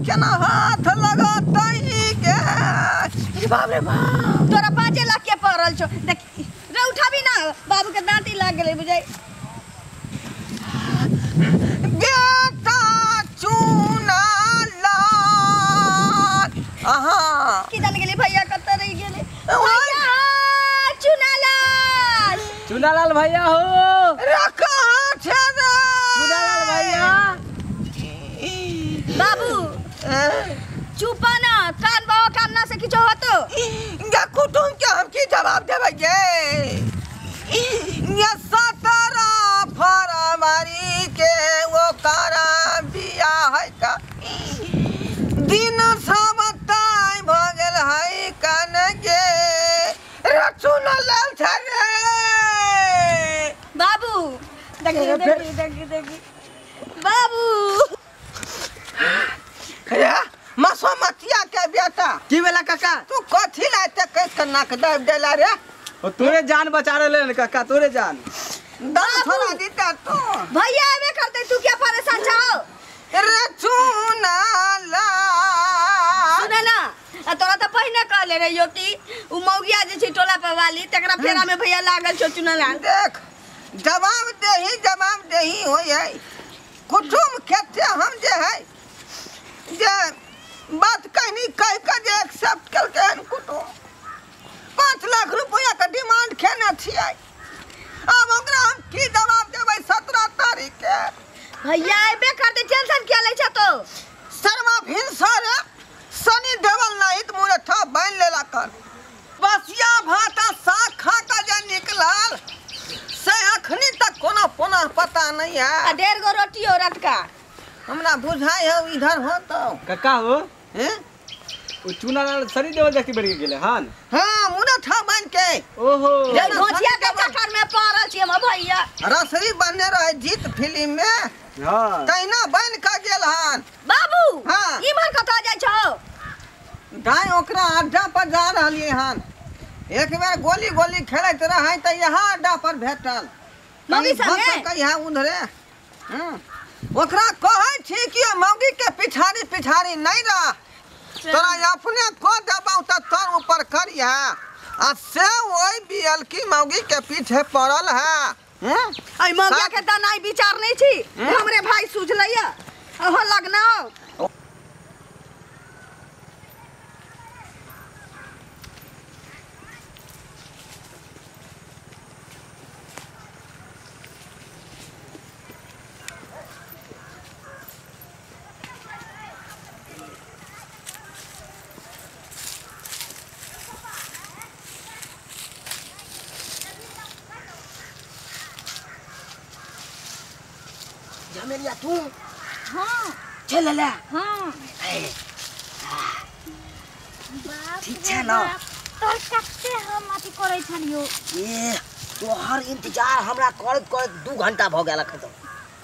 केना हाथ लगतै के बाप रे बाप तोरा 5 लाख के पड़ल छौ देख रे उठाबी ना बाबू के दांती लाग गेलै बुझाइ बेटा चूना लाल आहा की जान गेली भैया कत रहि गेलै भैया चूना लाल चूना लाल भैया हो रखा छे रे चूना लाल भैया बाबू चुप ना कान बाबा कान्ना से किछो होतो या कुटुम के हम की जवाब देबै गे या 17 फरवरी के वो कारा बियाह है का दिन सब ताई भ गेल है कन के रचुन लाल छ रे बाबू देखी देखी देखी देखी बाबू रे मसोमतिया के बेटा की भेला काका तू कथी ला एते कस के नाक दाबि देला रे ओ तोरे जान बचा रहले काका तोरे जान दाम छोड़ा दीता तू भैया एबे करते तू क्या परेशान छौ रे चूना लाल सुन ना आ तोरा त पहिने कहले रहियो कि उ मौगिया जे छै टोला पर वाली तकरा फेरा में भैया लागल छौ चूना लाल देख जवाब देही होय है कुटुम खेते हम जे है जे बात कहनी कह के जे एक्सेप्ट केलकै हन कुटुम 5 लाख रुपया के डिमांड खेने छियै अब ओकरा हम की जवाब देबै 17 तारीख के भैया एबे करते टेंशन किया लै छ तो शर्मा भिनसर सनी देवल नहीं त मुरे ठा बान्हि लेला कर बसिया भात आ साग खा के जे निकलल से अखनी तक कोनो पोना पता नहीं है आ 1.5 गो रोटी हो रतका हमरा बुझाइ है इधर हो तो काका हो हैं ओ चूना लाल सनी देवल देखती बढ़ गेले हन हां मुरे ठा बान्हि के ओहो घोचिया के चक्कर में पड़ल छी हम भैया रसरी बनने रहे जीत फिल्म में हां तहिना बन के गेल हन बाबू हाँ। इमहर कतऽ जाइ छौ दाइ ओकरा अड्डा पर जा रहलियै हन एक बेर गोली गोली खेलैत रहै तऽ यहाँ अड्डा पर भेटल मौगी संगे? कहिया उधरे ओकरा कहै छी कि मौगी के पिछाड़ी पिछाड़ी नहीं रह तोरा अपने कऽ देबौ तऽ तोर ऊपर करिहा आ से ओहि बियल की मौगी के पीछे पड़ल है अइ मौगिया के तऽ नहि विचार नहि छी हमरे भाई सुझलैया अहो लगना झमेलिया तू हाँ चल ले हाँ ठीक छै ना तोहर कते हम अथी करै छलियो ए तोहर इंतजार हमरा करैत करैत 2 घंटा भ गेल अखन तक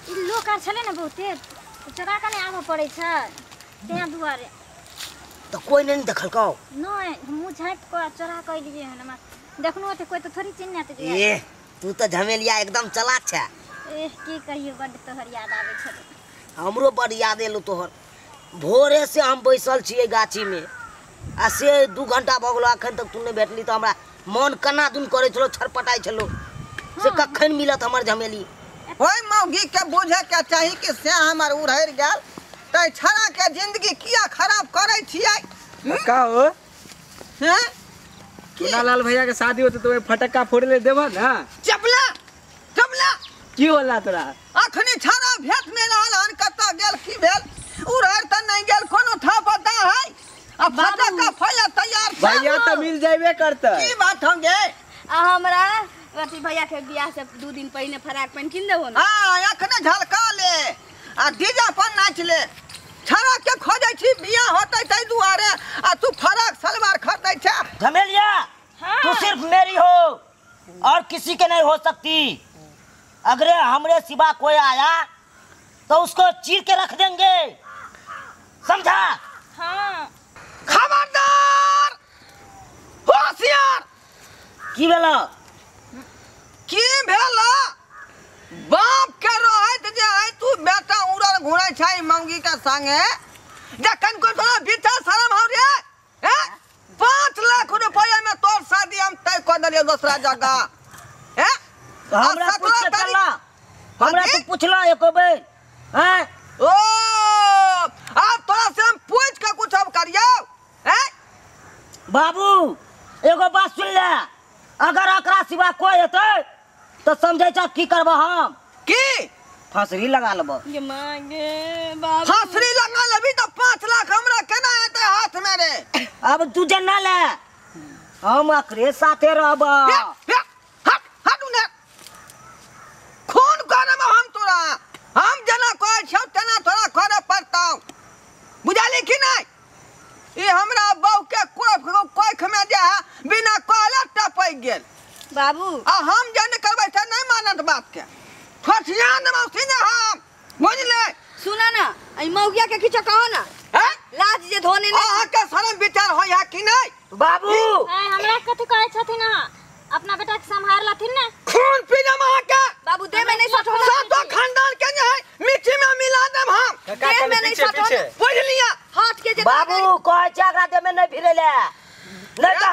ई लोक आर छलै ने बहुते चोरा के नहि आबऽ पड़ै छै तें दुआरे तऽ कोइ नहि देखलकौ नहि मुँह झाँपि कऽ चोरा कऽ एलियै हन हमरा देखनो तऽ कोइ तऽ थोड़ी चिन्हत जे ए तू तऽ झमेलिया एकदम चलाक छै एह की कहियो बड्ड तोहर याद आबै छलै हमरो बड्ड याद एलो तोहर भोरे से हम बैसल छियै गाछीमे आ से 2 घंटा भऽ गेलो अखन तक तू नहि भेटली तऽ हमरा मन कना दुन करै छलो छटपटाइ छलो से कखन मिलत हमर झमेली ओहि मौगी के बुझे के चाही कि से हमर उड़हरि गेल तै छड़ा के जिंदगी किया खराब करै छियै काका हो हैं चूना लाल भैया के शादी होते तो फटक्का फोड़े ले देबह ना चपला चपला की होला तोरा अखनी छड़ा भेट नहि रहल हन कतऽ गेल की भेल उड़हरि तऽ नहि गेल कोनो था पता है आ फटक्का फैला तैयार छै भैया तो मिल जाबे करतै की बात हो गे आ हमरा अथी भैया के बियाह से 2 दिन पहिने फराक पहिन किन देबो ना हाँ अखने झलका ले आ डीजे पर नाच ले छड़ा के खोजै छी बियाह होतै ताहि दुआरे आ तू फराक सलवार खरीदै छै झमेलिया हाँ। तू सिर्फ मेरी हो और किसी के नहीं हो सकती अगर हमरे सिवा कोई आया तो उसको चीर के रख देंगे समझा हाँ खबरदार होशियार की भेलो की भेल बाप के रहैत जे है तू बेटा उड़ल घुरै छै मौगी के संगे जखन को तोरा विचार शरम हो रे हैं 5 लाख रुपया में तोर शादी हम तय कर देलियो दूसरा जगह हैं। हमरा पूछ के चला, हमरा तू पूछला एको बेर हैं? ओ अब तोरा से हम पूछ के कुछ अब करियो हैं। बाबू एगो बात सुन ले, अगर एकरा सिवा कोई हेतै तो समझै छ की करब हम? की फांसरी लगा लेब। ये मांगे बाबू फांसरी लगा लेबी तो 5 लाख हमरा केना हेतै हाथ में रे? अब तू जना ले, हम एकरे साथे रहब। हट हट ने खून करब हम तोरा, हम जेना कहै छौ तेना तोरा करे पड़तौ, बुझली कि नहीं? ई हमरा बहू के कोख में जे है बिना कहले टपक गेल बाबू। आ हम जे नहीं करबै से नहीं मानत बात के, ठठिया देबौ सीधे हम, बुझले? सुना ना ई मौगिया के किछो कहो ना हैं? लाज जे धोने नहीं। अहाँ के शरम विचार होय है कि नहीं बाबू? हमरा कथि कहै छथिन अहाँ? अपना बेटा के संभाल लथिन ने। खून पी जाम अहाँ के बाबू, देह में नहीं सटो, सातो खानदान के जे है मिट्टी में मिला देब हम, देह में नहीं सटो, बुझलिया? हाथ के जे बाबू कहै छै एकरा देह में नहीं भिड़ैले, नहीं तो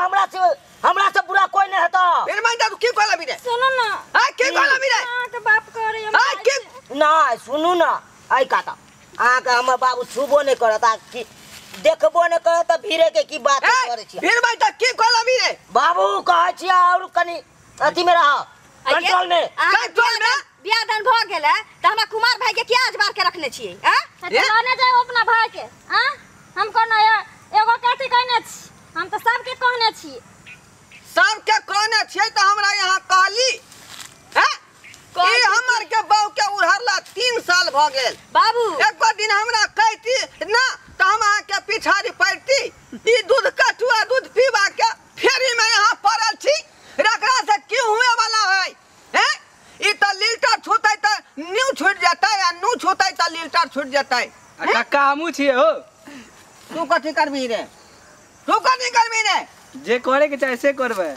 हमरा से बुरा कोई नहीं हेतौ। फिर मैं तू की कहलबी रे? सुनू ना। हां की कहलबी रे? अहाँ के बाप करे हम हां की नहीं सुनू ना, आई काता अहाँ के हमर बाबू छुबो नहीं करत आ की देखबो नहीं करत त भिड़े के की बात करै छी। फिर मैं त की कहलबी रे? बाबू कहै छी और कनी अथी में रह, कंट्रोल में, कंट्रोल में। बियाह दान भ गेल है त हमरा कुमार भाई के किया अजबार के रखने छियै हैं? लने जाओ अपना भाई के। हां हम कोनो एगो कथि कहने छी, हम त सबके कहने छी। सबके कहने छियै त हमरा यहाँ कहली हैं? ई हमर के बहू के उड़हरला 3 साल भ गेल बाबू, एको दिन हमरा कहती ना त हम अहाँ के पिछाड़ी पड़ती। ई दूध कटुआ दूध पीबा के फेरी में यहाँ पड़ल छी, रकरा से की हुए वाला है हैं? ई त लीटर छूतै त न्यू छूट जेतै आ नू छूतै त लीटर छूट जेतै। काका हमहूँ छियै हो। तू कथी करबी रे? तू कथी करबी रे? जे करे के चाहे से करबै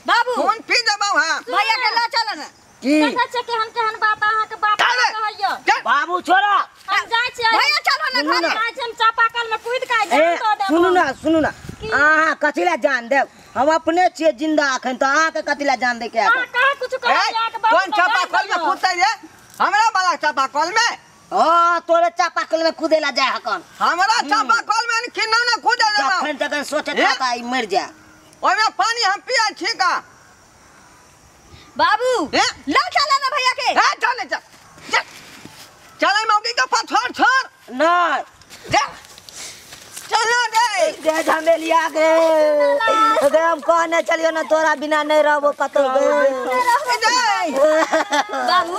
बाबू। खून पी देबौ हम भैया के ल चल ना। की देखै छियै केहन केहन बात अहाँ के बाप कहैयो। बाबू छोड़ा, हम जाइ छियै भैया, चलो ना घर जाइ छियै हम, चापाकल में कूद के जान दऽ देब। सुनू ना सुनू ना, अहाँ कथी ला जान देब? हम अपने छियै जिंदा अखन त अहाँ के कथी ला जान दे के? अहाँ कहाँ कुछ कहै अहाँ के बाप? कोन चापाकल में कूदतै रे? हमरा वाला चापाकल में? हां तोरे चापाकल में कूदे ला जाय हकन। हमरा चापाकल में खिन्ना ना कूदे देबौ। जखन तखन सोचत रहता ई मर जा, ओमे पानी हम पिया छी का बाबू। ल चल ना भैया के। ए चल चल चल चल मौगी के पास छोड़ छोड़ नहीं जा चल रे। गे झमेलिया गे गे, हम कहने चलियो ना तोरा बिना नहीं रहबो कतौ गे। बाबू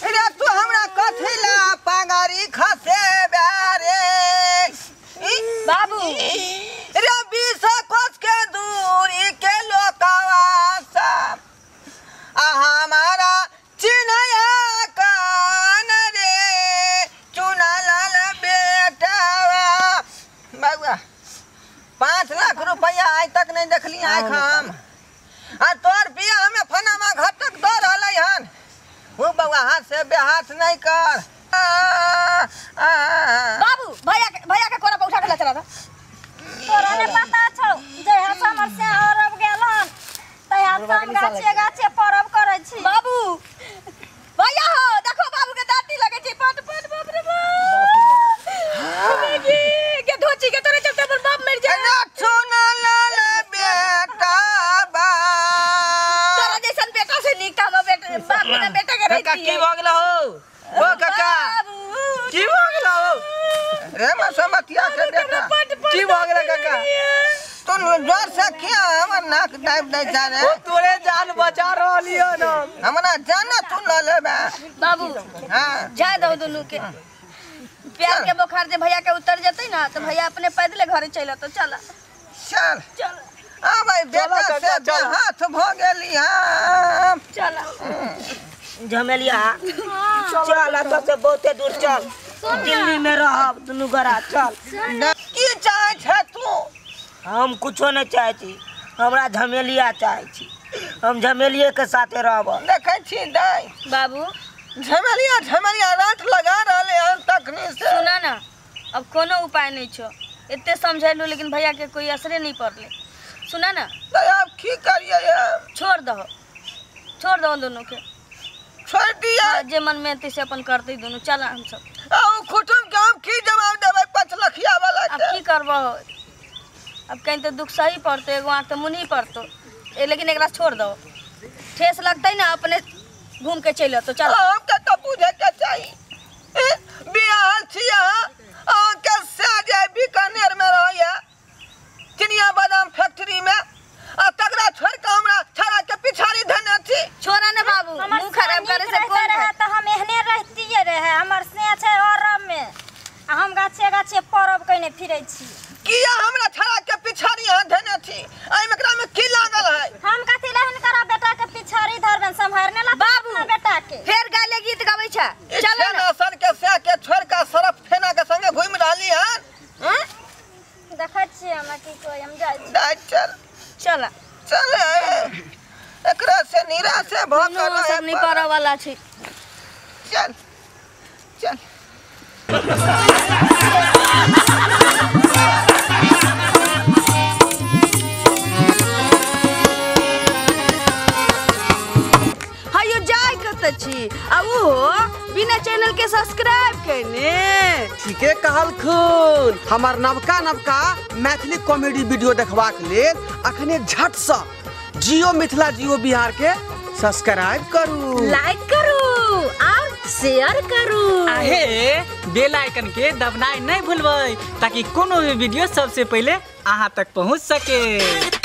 रे तू हमरा कथी ला पांगारी खसे रे बाबू? रे 20 कोस के दूरी के लोकवा सब आ हमारा चिन्हया कान रे चुना लाल बेटावा। बउआ 5 लाख रुपया आइ तक नहीं देखली आँख हम, आ तोर बियाह में फनामा घटक दऽ रहलै हन। ओ बउआ हाथ से बेहाथ नहीं कर। बाबू भैया के कोरा पर उठा के ला चला था। तोरा ने पता छौ जहिया से हमर से अरब गेल हन तहिया से हम गाछे गाछे परब करै छी। बाबू भैया हो देखो बाबू के दाँती लगे छै पट पट। बाप रे बाप के धोची के तोरे चलते हमर बाप मर जाए। चुना लाल बेटा बा, तोरा जैसन बेटा से नीक त हमर बेटा बाप के बेटा के काका की भ गेल हो? ओ काका की भ गेल हो रे? मसमतिया के बेटा की भ गेल काका? तू जोर से किया हमर नाक दाबि दै छै रे? ओ तोरे जान बचा रहलियो न, हमरा जान तू ल लेबे बाबू। हां जा दो दुनू के प्यार के बोखार जे भैया के उतर जतै ना त भैया अपने पैदले घरे चल अतौ। चल चल चल आ भाई बेटा से हाथ भ गेली। हां चल झमेलिया चल अतौ से बहुते दूर चल, दिल्ली में रहब दुनू गोरा। चल की चाहै छै तू? हम कुछो नहीं चाहै छी, हमरा झमेलिया चाहै छी, हम झमेलिये के साथे रहब। देखै छी दाइ बाबू झमेलिया झमेलिया रात लगा रहले हन तखनी से। सुना ना अब कोनो उपाय नहीं छो, एते समझैलू लेकिन भैया के कोई असरे नहीं पड़ले। सुना ना तो अब की करिए? छोड़ दहो, छोड़ दहो दोनों के, छोड़ दिया जे मन में से अपन करते दोनों। चल हम सब आ कुटुम के हम की जवाब देबै 5 लखिया वाला अब की करबो? अब कहीं तो दुख सही पड़तो, एगो आँख तो मुन्ही पड़तो, लेकिन एकरा छोड़ दो, ठेस लगतै ना अपने घूम के चल तो चल। हमके तो बुझे के चाही बियाह छी अहाँ के से जे बीकानेर में रहैया चिनिया बादाम फैक्ट्री में, आ तकरा छोड़ के हमरा छड़ा के पिछाड़ी धने छी। छोड़ा ने बाबू, मुंह खराब करे से कोन रहे त हम एहने रहतिए रहे। हमर से छै अरब में आ हम गाछे गाछे परब कइने फिरै छी। किया हमरा छड़ा के पिछाड़ी अहाँ धने छी? एहि में एकरा में की लागल है? हम कथि ला हिनकर बेटा के पिछाड़ी धरबन सम्हारने ला बाबू बेटा के फेर गाले गीत गाबै छ। चल ना सन के से के छोड़ के सरफ फेना के संगे घुमि रहली हन। देखै छी हमरा की कोई, हम जाइ छी। दाइ चल चल चल, एकरा से निराश भ कर सब नहीं करऽ वाला छी। चल चल। हायो जाय कत छी आ उहो बिना चैनल के सब्सक्राइब केने। ठीके कहलखुन। हमार नवका नवका मैथिली कॉमेडी वीडियो देखबाक लेल अखने झट से जियो मिथिला जियो बिहार के सब्सक्राइब करू, लाइक करू और शेयर करू। आहे बेल आइकन के दबनाई नहीं भूलबै ताकि कोनो भी वीडियो सबसे पहले अहाँ तक पहुँच सके।